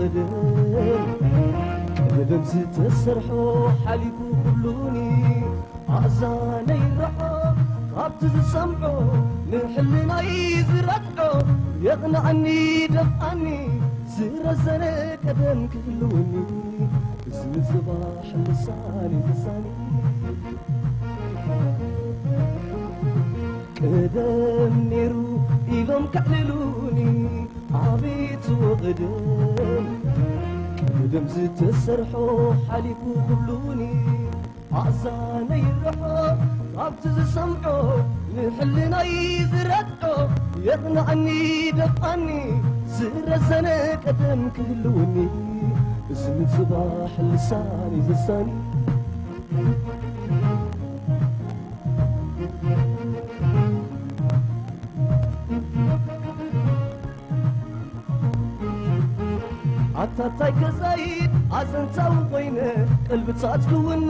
ቀደም ዝተሰርሖ ሓሊፉ ኩሉኒ ኣእዛነይ ርሖ ካብቲ ዝሰምዖ ንሕልናይ ዝረትዖ የቕንዓኒ ደፍኣኒ ዝረዘነ ቀደም ክህልወኒ እዚ ንጽባሕ ልሳኒ ልሳኒ ቀደም ነይሩ ኢሎም ከዕልሉኒ ኣቤት ወቐደም ቀደም ዝተሰርሖ ሓሊፉ ኩሉኒ ኣእዛነይ ርሖ ካብቲ ዝሰምዖ ንሕልናይ ዝረትዖ የቕንዓኒ ደፍኣኒ ዝረዘነ ቀደም ክህልውኒ እዚ ንጽባሕ ልሳኒ ዘሳኒ ኣታታይ ገዛይ ኣዘንታዊ ኮይነ ቀልብታት ክውንን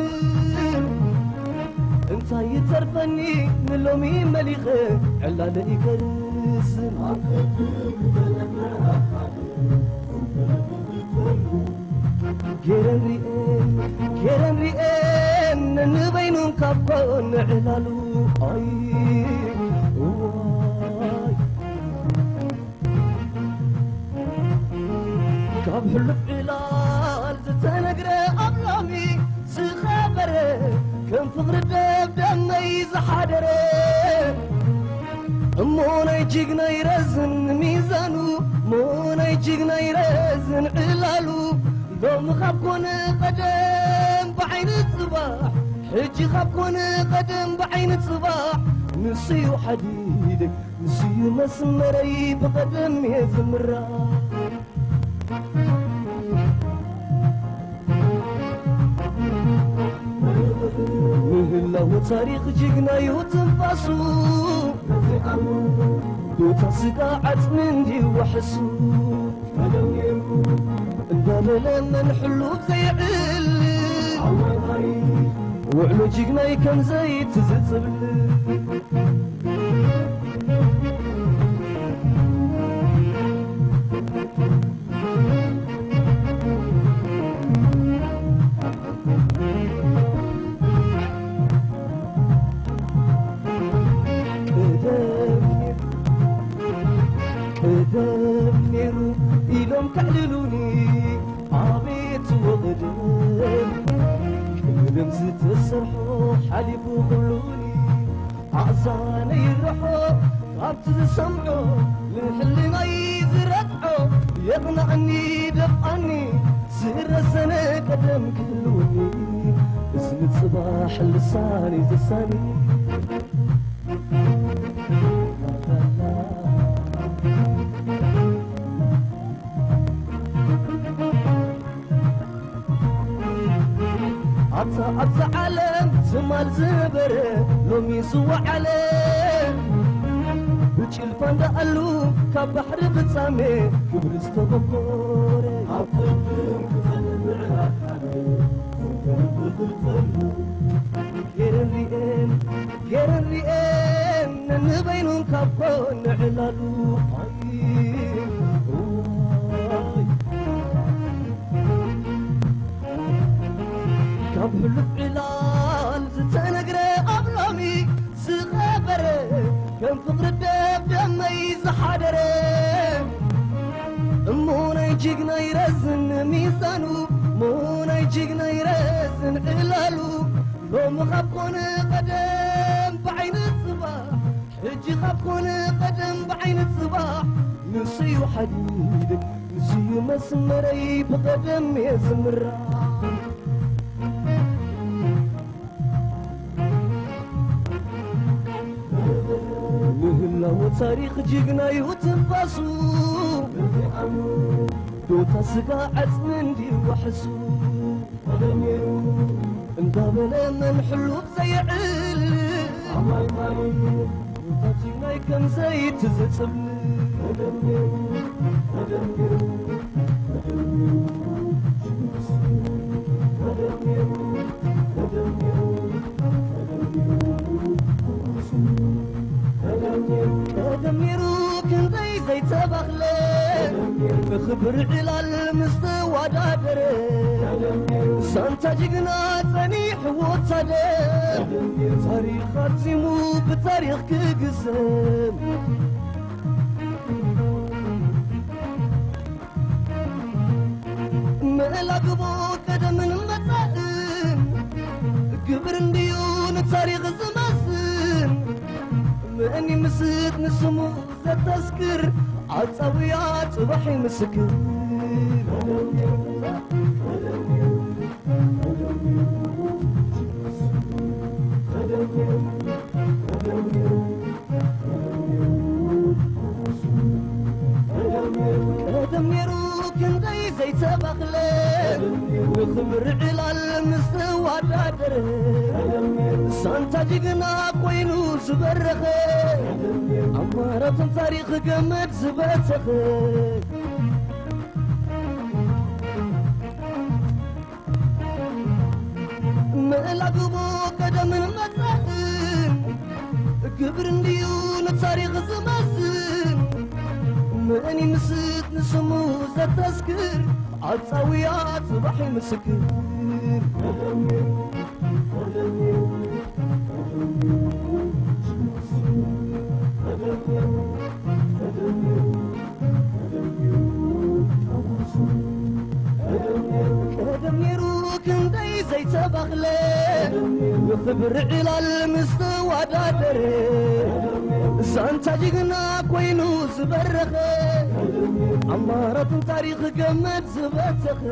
እንታይ ይተርፈኒ ንሎሚ መሊኸ ዕላለ ይገርዝን ገረን ሪኤን ገረን ሪኤን ንበይኑን ካብ ኮን ዕላሉ ኣይ እዋይ ካብ ሕሉፍ ዕላል ዝተነግረ ኣብ ሎሚ ዝኸበረ ከም ፍቕሪ ደብደመይ ዝሓደረ እሞ ናይ ጅግናይ ረዝን ሚዛኑ እሞ ናይ ጅግናይ ረዝን ዕላሉ ሎሚ ካብ ኮነ ቀደም ብዓይኒ ጽባሕ ሕጂ ካብ ኮነ ቀደም ብዓይኒ ጽባሕ ንስዩ ሓዲደይ ንስዩ መስመረይ ብቐደም እየ ዝምራሕ ምህላው ታሪኽ ጅግናዩ ትንፋሱ ቦታ ስጋ ዓጽሚ እንዲዋሕሱ እንዳበለ መን ሕሉፍ ዘይዕል ውዕሎ ጅግናይ ከም ዘይትዝጽብል ቀደም ነይሩ ኢሎም ከዕልሉኒ ኣቤት ወቕደም ቀደም ዝተሰርሖ ሓሊፉ ኩሉኒ ኣእዛነይ ርሖ ካብቲ ዝሰምዖ ንሕልናይ ዝረትዖ የቕንዓኒ ደፍኣኒ ዝረሰነ ቀደም ክህልወኒ እዚ ንጽባሕ ልሳኒ ዝሳኒ ኣብዛ ኣብዛ ዓለም ትማል ዝነበረ ሎሚ ዝወዓለ ብጭልፋ እንዳኣሉ ካብ ባሕሪ ፍጻሜ ክብሪ ዝተበኮረ ኣብ ቅድም ክኸነ ምዕራፍ ዓለም ዝንተርብር ብጸሉ ገረን ሪኤን ገረን ሪኤን ነንበይኑን ካብ ኮን ዕላሉ ኣይ እዋይ ካብ ሕሉፍ ዕላል ዝተነግረ ኣብ ሎሚ ዝኸበረ ከም ፍቕሪ ደብደመይ ዝሓደረ እሞ ናይ ጅግናይ ረዝን ሚዛኑ እሞ ናይ ጅግናይ ረዝን ዕላሉ ሎሚ ካብ ኮነ ቀደም ብዓይኒ ጽባሕ ሕጂ ካብ ኮነ ቀደም ብዓይኒ ጽባሕ ንስዩ ሓዲደይ ንስዩ መስመረይ ብቐደም እየ ዝምራሕ ምህላው ታሪኽ ጅግናዩ ትንፋሱ ዶታ ስጋ ዓጽሚ እንዲዋሕሱ እንዳበለ መን ሕሉፍ ዘይዕል ዶታ ጅግናይ ከም ዘይትዝጽብል ቀደም ነይሩ ክንደይ ዘይተባኽለ ብኽብሪ ዕላል ምስ ተዋዳደረ፣ ዛንታ ጅግና ጸኒሑ ወታደር፣ ታሪኽ ኣርዚሙ ብታሪኽ ክግዘም። መላግቦ ቀደምን መጻእን፣ ግብር እንድዩ ንታሪኽ ዝመስል። መን ይምስጥ ንስሙ ዘተስክር፣ ኣጻውያ ጽባሕ ይምስክር። ቀደም ነይሩ ክንደይ ዘይተባኽለ፣ ንኽብሪ ዕላል ምስ ተዋዳደረ፣ ሳንታ ጅግና ኮይኑ ዝበረኸ፣ ኣብ ማራቶን ታሪኽ ገመድ ዝበተኸ። መላግቦ ቀደምን መጻእን፣ ግብር እንድዩ ንታሪኽ ዝመስል። መን ይምስጥ ንስሙ ዘተስክር፣ ኣጻውያ ጽባሕ ይምስክር። ቀደም ነይሩ ክንደይ ዘይተባኽለ፣ ንኽብሪ ዕላል ምስ ተዋዳደረ፣ ዛንታ ጅግና ኮይኑ ዝበረኸ፣ ኣብ ማራቶን ታሪኽ ገመድ ዝበተኸ።